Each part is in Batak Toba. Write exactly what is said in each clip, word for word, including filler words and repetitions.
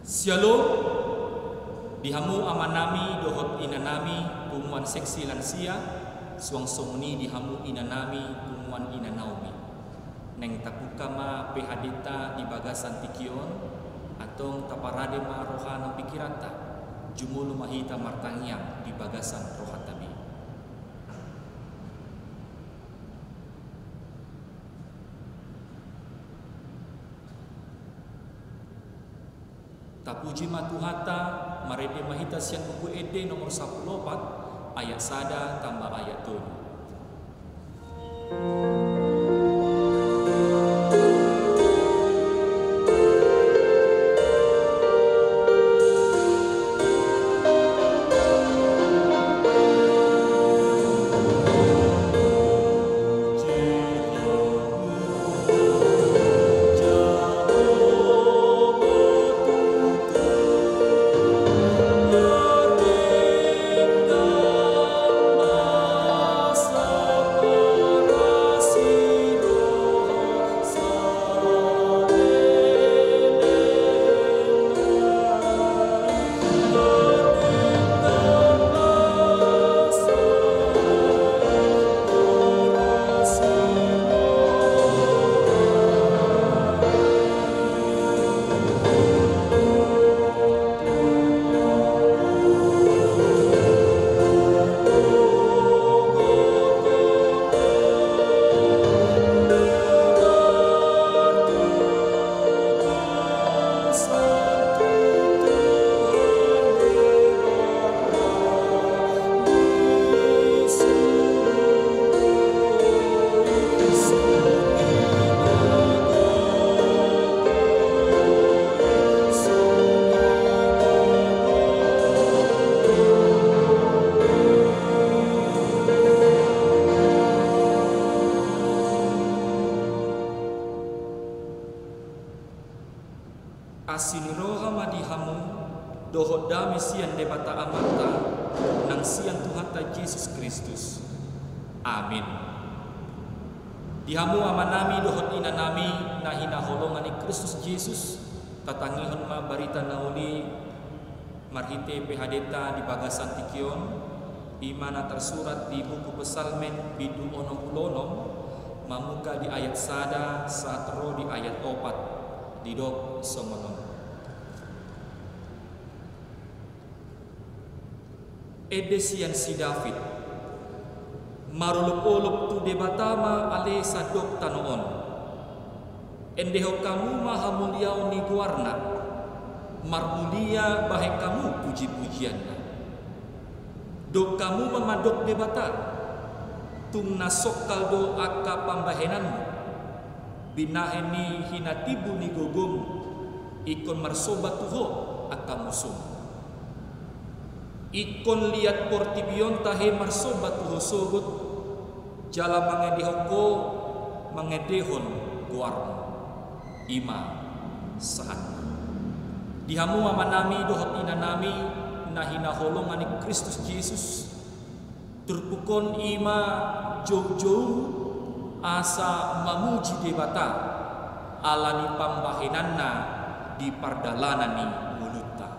Syalom. Di hamu amanami dohot inanami punguan seksi lansia, suang songon i di hamu inanami punguan inanaomi. Naeng tabuka ma P H D-ta di bagasan tingki on, antong taparade ma roha nang pingkiranta, jumolo ma hita martangiang di bagasan rohanta be. Tapuji ma Tuhanta, marende ma hita sian Buku Ende nomor sampulu opat, ayat sada tamba ayat tolu. Asi ni roha ma di hamu, dohot dame sian Debata Amanta, nang sian Tuhanta Jesus Kristus. Amin. Di hamu amanami dohot inanami na hinaholongan ni Kristus Jesus, tatangihon ma barita na uli marhite P H D-ta di bagasan tingki on, i ma na tarsurat di buku Psalmen bindu onom pulu onom, mamungka di ayat sada sahat ro di ayat opat, didok songon on. Ende sian si David. Marolopolop tu Debata ma ale sandok tano on. Endehon hamu ma hamuliaon ni goarna, marmulia bahen hamu pujipujianna. Dok hamu ma mandok Debata, tung na songkal do angka pambahenanmu. Binahen ni hinatimbul ni gogomu, ingkon marsomba tu Ho angka musum. Ingkon liat portibi on tahe marsomba tu Ho sogot, jala mangendehon Ho, mangendehon goarmu. I ma sahatna. Di hamu amanami dohot inanami na hinaholongan ni Kristus Jesus, turpuk on i ma joujou asa mamuji Debata ala ni pambahenanna di pardalanan ni ngolunta.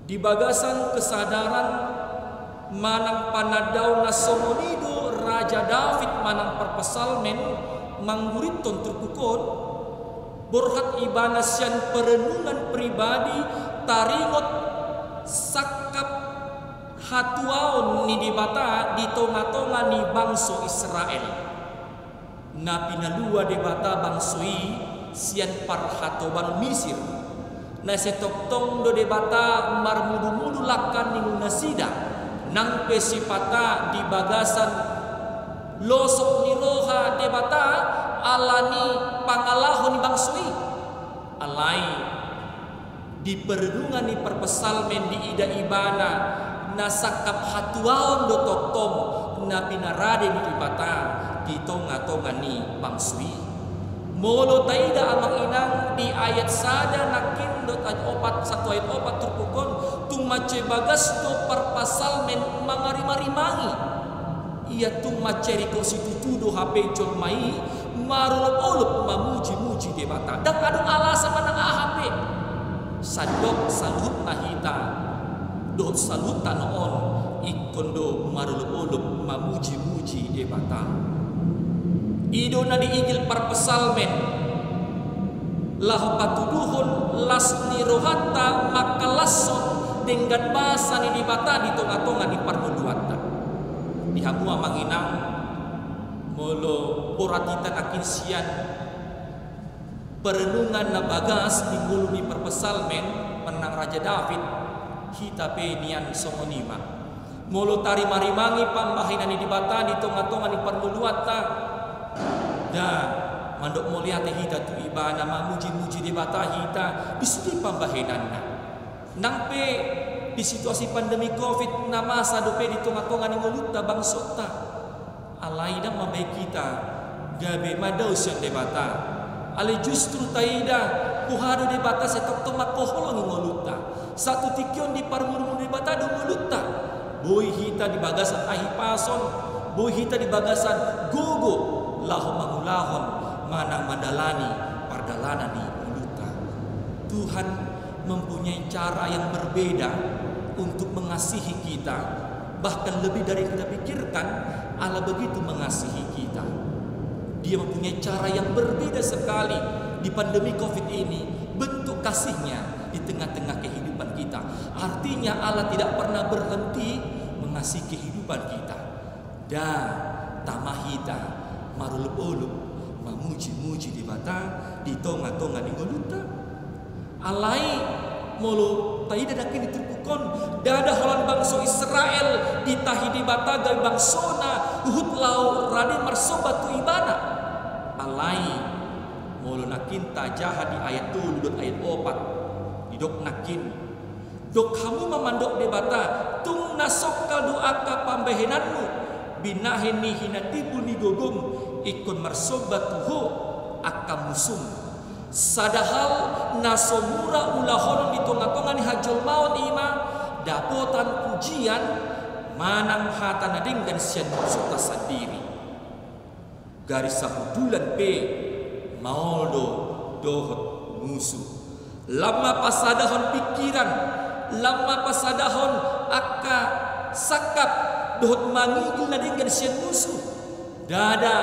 Di bagasan kesadaran manang panandaon na songon i do Raja David manang parpsalmen manggurithon turpuk on, borhat ibana sian perenungan pribadi taringot sangkap hatuaon ni Debata di tongatonga ni bangso Israel, na pinalua Debata bangso i sian parhatoban Misir. Na sai tongtong do Debata marmudumudu langka ni ngolunasida, nang pe sipata di bagasan losok ni roha Debata ala ni pangalaho ni bangso i. Alai di perenungan ni parpsalmen diida ibana na sangkap hatuaon do tongtong na pinarade ni Debata di tongatonga ni bangso i. Molo taida amang inang di ayat sada nangkin dohot ayat opat, sahat tu ayat opat turpuk on, tung mansai bagas do parpsalmen mangarimarimangi. Ia tung mansai ringkot situtu do hape jolma i marolopolop mamujimuji Debata. Ndang adong alasan manang aha pe. Sandok saluhutna hita dohot saluhut tano on ingkon do marolopolop mamujimuji Debata. I do na diigil parpsalmen laho patuduhon las ni rohanta mangkalashon denggan basa ni Debata di tongatonga ni parngoluanta. Di hamu amang inang, molo borat hita nangkin sian perenungan na bagas di ngolu ni parpsalmen manang Raja David, hita pe nian songon i ma. Molo tarimarimangi pambahenan ni Debata di tongatonga ni parngoluanta, da mandok mauliate hita tu Ibana, mamujimuji Debata hita di sude pambahenanna. Nang pe di situasi pandemi covid na masa dope di tongatonga ni ngolunta bangsonta, alai ndang mambahen hita gabe mandao sian Debata. Alai justru taida boha do Debata sai tongtong mangkaholongi ngolunta. Saat tu tingki on diparmurmur Debata do ngolunta. Boi hita di bagasan hahipason, boi hita di bagasan gogo laho mangulahon manang mandalani pardalanan ni ngolunta. Tuhan mempunyai cara yang berbeda untuk mengasihi kita, bahkan lebih dari yang kita pikirkan. Allah begitu mengasihi kita. Dia mempunyai cara yang berbeda sekali di pandemi covid ini, bentuk kasih-Nya di tengah-tengah kehidupan kita. Artinya, Allah tidak pernah berhenti mengasihi kehidupan kita. Da tama hita marolopolop mamujimuji Debata di tongatonga ni ngolunta. Alai molo taida nangkin di turpuk on, ndada holan bangso Israel ditahi Debata gabe bangsona huhut laho rade marsomba tu Ibana. Alai molo nangkin tajaha di ayat tolu dohot ayat opat, didok nangkin: Dok hamu ma mandok Debata, tung na songkal do angka pambahenanmu, binahen ni hinatimbul ni gogom, ingkon marsomba tu Ho angka musum. Sada hal na so mura ulahonon di tongatonga ni hajolmaon i ma dapotan pujian manang hata na denggan sian musunta sandiri. Gari sahundulan pe maol do dohot musu. Lam ma pasadahon pingkiran, lam ma pasadahon angka sangkap dohot mangigil na denggan sian musu. Ndada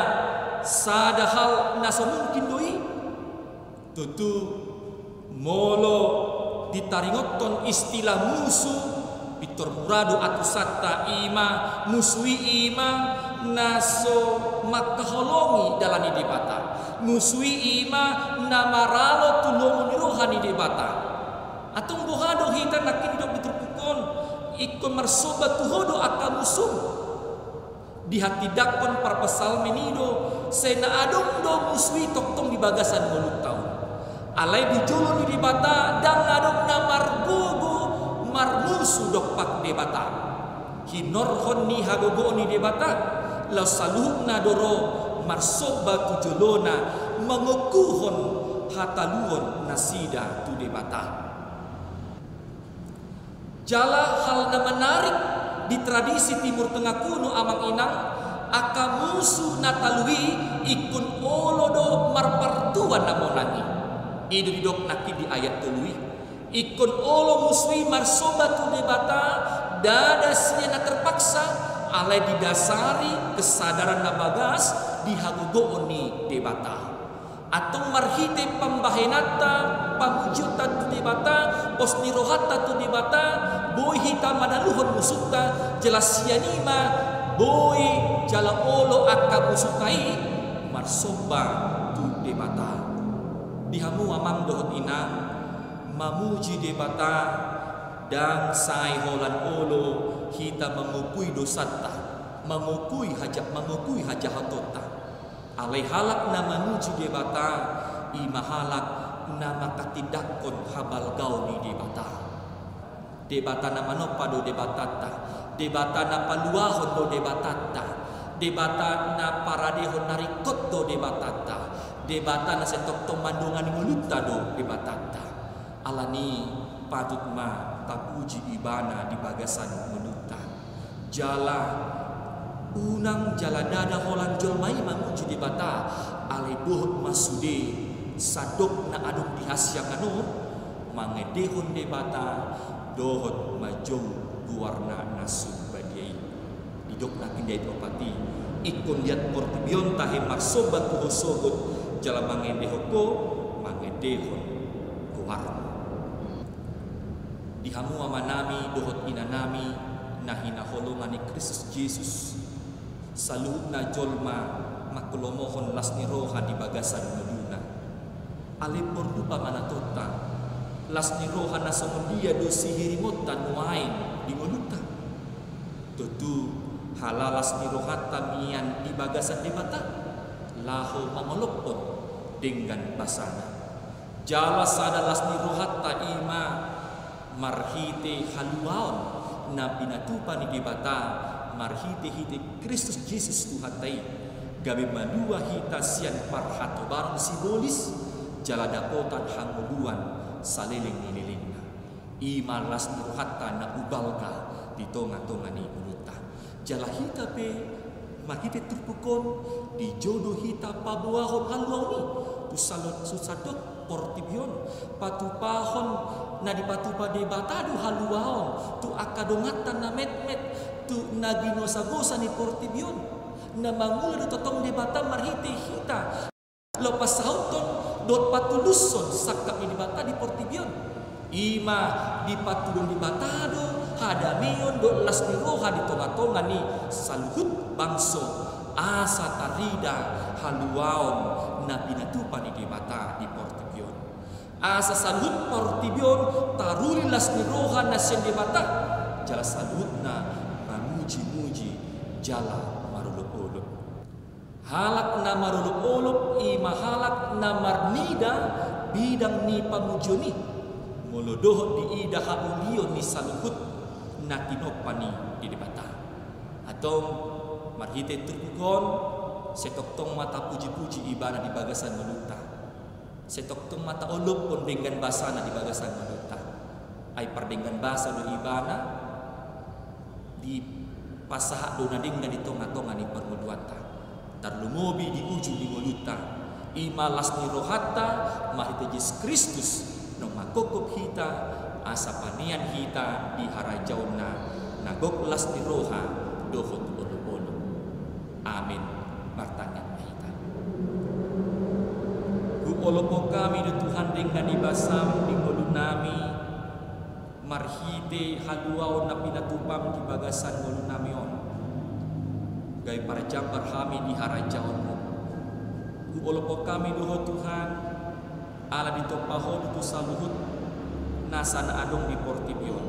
sada hal na so mungkin do i. Tutu, molo ditaringothon istilah musu, pintor mura do atusanta, i ma musu i, i ma na so mangkaholongi dalan ni Debata. Musu i, i ma na maralo tu lomo ni roha ni Debata. Antong boha do hita nangkin didok di turpuk on, ingkon marsomba tu Ho do angka musum? Dihatindangkon parpsalmen i do, sai na adong do musu i tongtong di bagasan ngolunta on. Alai di jolo ni Debata ndang adong na margogo marmusu dompak Debata. Hinorhon ni hagogoon ni Debata, laos saluhutna do ro marsomba tu jolona, mangokuhon hataluon nasida tu Debata. Jala hal na menarik di tradisi Timur Tengah kuno, amang inang, angka musu na talu i ingkon olo do marpartua na monang i. I do didok nangkin di ayat tolu i. Ingkon olo musu i marsomba tu Debata, ndada sian na terpaksa, alai didasari kesadaran na bagas di hagogoon ni Debata. Antong marhite pambahenanta, pamujionta tu Debata, pos ni rohanta tu Debata, boi hita manaluhon musunta, jala sian i ma boi jala olo angka musunta i marsomba tu Debata. Di hamu amang dohot inang, mamuji Debata ndang sai holan olo hita mangokui dosanta, mangokui haja, mangokui hajahatonta. Alai halak na mamuji Debata, i ma halak na manghatindanghon habalgaon ni Debata. Debata na manompa do Debatanta, Debata na paluahon do Debatanta, Debata na paradehon na ringkot do Debatanta, Debata na sai tongtong mandongani ngolunta do Debatanta. Alani i patut ma tapuji Ibana di bagasan ngolunta. Jala unang jala ndada holan jolma i mamuji Debata, alai dohot ma sude sandok na adong di hasiangan on, mangendehon Debata dohot manjou goarna na sun badia i. Didok na pinda i opat i, ingkon liat portibi on tahe marsomba tu ho sogot jala mangendehon ho, mangendehon goarmu. Di hamu amanami dohot inanami na hinaholongan ni Kristus Jesus, saluhutna jolma mangkolomohon las ni roha di bagasan ngoluna. Alai porlu pamanatonta, las ni roha na songon dia do sihirimonta nuaeng di ngolunta? Tontu halalas ni rohanta mian di bagasan Debata, laho mangolophon denggan basana. Jala sada las ni rohanta i ma marhite haluaon na pinatupa ni Debata marhitehite Kristus Jesus Tuhanta i, gabe malua hita sian parhatobaron sibolis jala dapotan hangoluan saleleng ni lelengna. I ma las ni rohanta na umbalga di tongatonga ni ngolunta. Jala hita pe marhite turpuk on dijou do hita paboahon haluaon i tu salo-, tu sandok portibi on. Patupahon na dipatupa Debata do haluaon tu angka donganta na metmet, tu na ginosagosa ni portibi on. Na mangula do tongtong Debata marhite hita laho pasahathon dohot patulushon sangkap ni Debata di portibi on. I ma dipatulon Debata do hadameon dohot las ni roha di tongatonga ni saluhut bangso, asa tarida haluaon na pinatupa ni Debata di portibi on. Asa saluhut portibi on taruli las ni roha na sian Debata, jala saluhutna mamujimuji jala marolopolop. Halak na marolopolop i ma halak na marnida bidang ni pamujion i, molo dohot diida haulion ni saluhut na tinompa ni di Debata. Antong, marhite turpuk on, sai tongtong ma tapujipuji Ibana di bagasan ngolunta. Sai tongtong ma taolophon denggan basana di bagasan ngolunta. Ai pardenggan basa do Ibana, dipasahat do na denggan di tongatonga ni parngoluanta, tarlumobi di ujung ni ngolunta. I ma las ni rohanta marhite Jesus Kristus, naung mangkophop hita, asa panean hita di harajaonna na gok las ni roha dohot olopolop. Amen. Martangiang ma hita. Huolophon hami do Tuhan denggan ni basam di ngolunami, marhite haluaon na pinatupam di bagasan ngolunami on, gabe parjambar hami di harajaonmu. Huolophon hami do ho Tuhan, ala ditompa ho do tu saluhut nasa na adong di portibi on.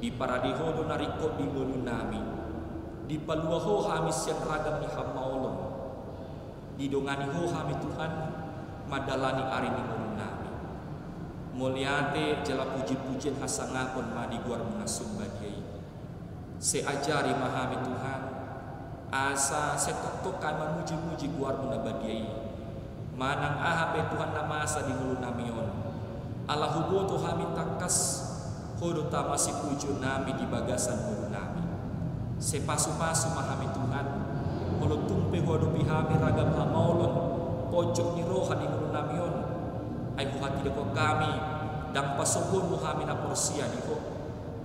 Diparade ho do na ringkot di ngolunami. Dipalua ho hami sian ragam ni hamaolon. Didongani ho hami Tuhan, mandalani ari ni ngolunami. Mauliate jala pujipujian hasangapon ma di goarmu na sun badia i. Sai ajari ma hami Tuhan, asa sai tongtong hami mamujimuji goarmu na badia i. Manang aha pe Tuhan na masa di ngolunami on, ala huboto hami tangkas ho do tama sipujionami di bagasan ngolunami. Sai pasupasu ma hami Tuhan, molo tung pe huadopi hami ragam hamaolon, ponjot ni roha di ngolunami on. Ai huhatindangkon hami, ndang pasombonmu hami na porsea di ho.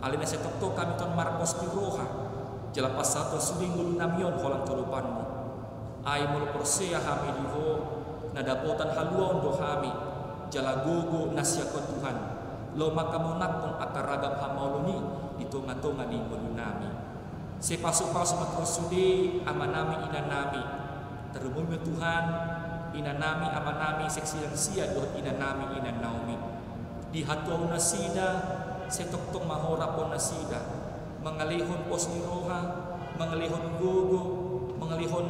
Alai na sai tongtong hami Tuhan marpos ni roha, jala pasahathon sude ngolunami on holan tu adopanmu. Ai molo porsea hami di ho, na dapotan haluaon do hami, jala gogo na sian ho Tuhan, laho mangkamonanghon angka ragam hamaolon i di tongatonga ni ngolunami. Sai pasupasu ma Tuhan sude amanami inanami. Tarlumobi ma Tuhan, inanami amanami Seksi Lansia dohot inanami Inan Naomi. Di hatuaonnasida, sai tongtong ma ho raphon nasida. Mangalehon pos ni roha, mangalehon gogo, mangalehon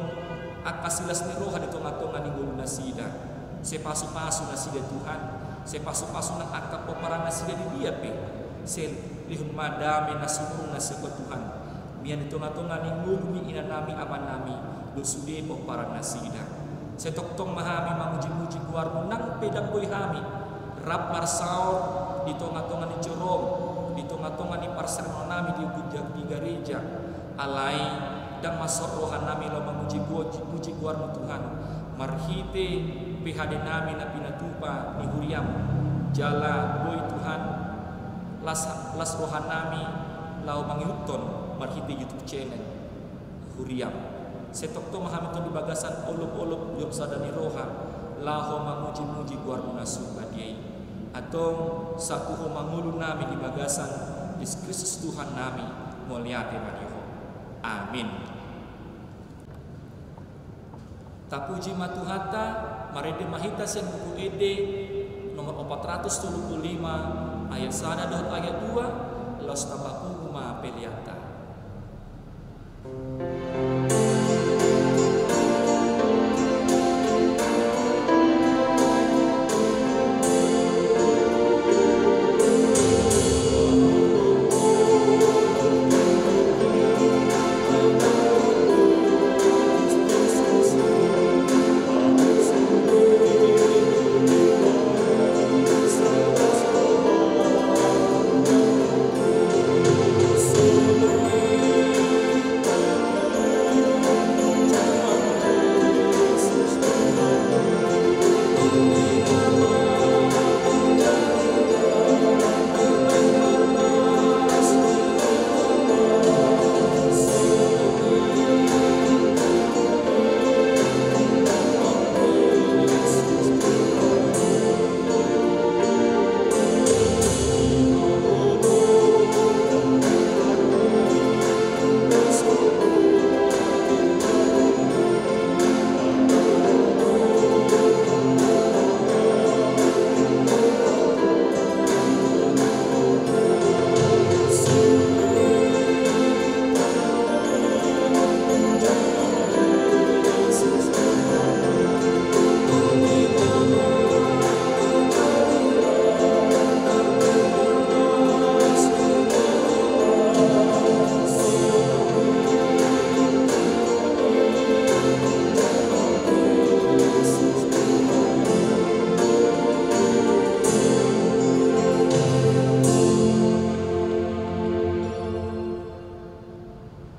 angka silas ni roha di tongatonga ni ngolunasida. Sai pasupasu nasida Tuhan, sai pasupasu nang angka pomparan nasida di dia pe. Sai lehon ma dame na sumurung na sian ho Tuhan. Mian di tongatonga ni ngolu ni inanami amanami, dohot sude pomparan nasida. Sai tongtong ma hami mamujimuji goarmu nang pe ndang boi hami rap marsaor di tongatonga ni jorom, di tongatonga ni parsarinami di, di gareja. Alai ndang marsaor rohanami laho mamujimuji goarmu Tuhan, marhite P H D nami na pinatupa ni huriam, Jala boi Tuhan las, las rohanami laho mangihuthon marhite YouTube channel huriam. Sai tongtong ma hami tong di bagasan olopolop dohot sada ni roha laho mamujimuji goarmu na sun badia i. Antong sakuhon ma ngolunami di bagasan Jesus Kristus Tuhannami. Mauliate ma di Ho. Amin. Tapuji ma Tuhanta. Marende ma hita sian Buku Ende nomor opat ratus tolu pulu lima, ayat sada dohot ayat dua. Laos tamba pungu ma peleanta.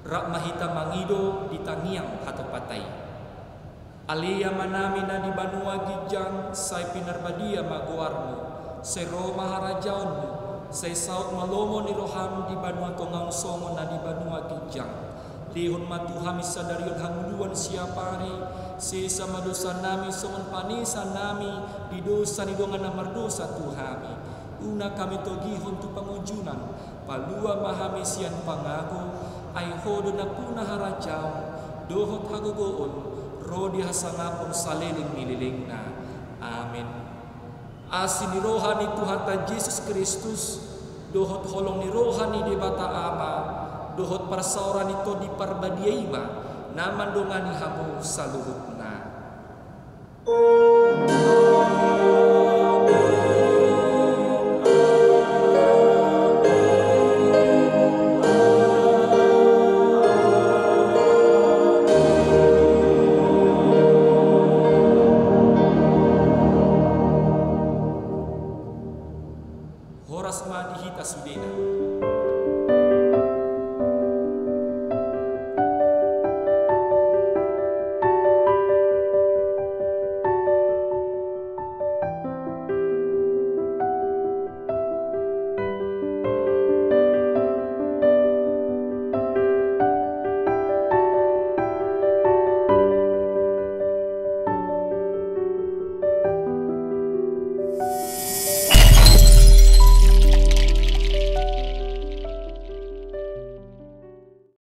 Rap ma hita mangido di tangiang hatompanta i. Ale Amanami na di banua ginjang, sai pinarbadia ma goarmu, sai ro ma harajaonmu, sai saut ma lomo ni roham di banua tonga on songon na di banua ginjang. Lehon ma tu hami sadari on hangoluan siapari, sesa ma dosanami songon panesanami di dosa ni dongan na mardosa tu hami. Unang hami togihon tu pangunjunan, palua ma hami sian pangago, ai Ho do nampuna harajaon, dohot hagogoon, ro di hasangapon saleleng ni lelengna. Amen. Asi ni roha ni Tuhanta Jesus Kristus, dohot holong ni roha ni Debata Ama, dohot parsaoran ni Tondi Parbadia i ma na mandongani hamu saluhutna. Horas ma di hita sudena.